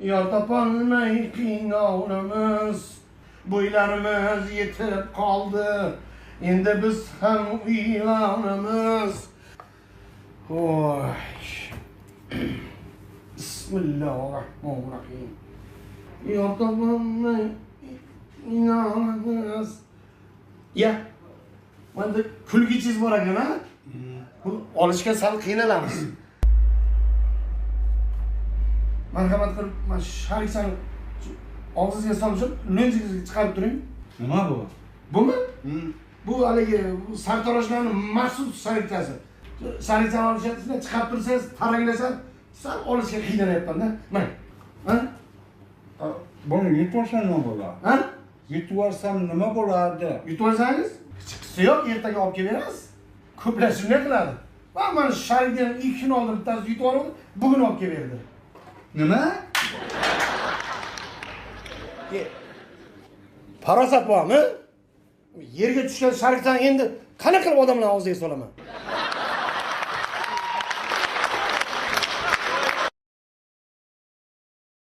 Yor topolmay qiynalamiz. Bo'ylarimiz yetib qoldi. Endi biz ham uylanamiz. Voy. Bismillahirrahmanirrahim. Yor topolmay qiynalamiz. Ya. Menda kulgichingiz bor ekan, ha? Buni olishga sal qiynalamiz. Marhamat qilib, mana shu sharikchani og'zingizga solib, lunjingizga chiqarib turing. Nima bu? Bumi? Bu haligi sartaroshlarning maxsus sharikchasi. Sharikchani olishadi, shunday chiqarib tursangiz taranglashadi. Sal olishga qiynalyapman-da. Mana. Ha? Buni yutolsam nima bo'ladi? Ha? Yutib yuborsam nima bo'ladi? Yutib olsangiz, chiqisi yo'q, ertaga olib kelib berasiz. Ko'plar shunday qiladi. Va mana shu sharikni ham 2 kun oldin bittasi yutib oldi, bugun olib kelib berdi. Nima? Farosat bormi? Yerga tushgan sharikchani endi qanaqa qilib odamlar og'ziga solaman?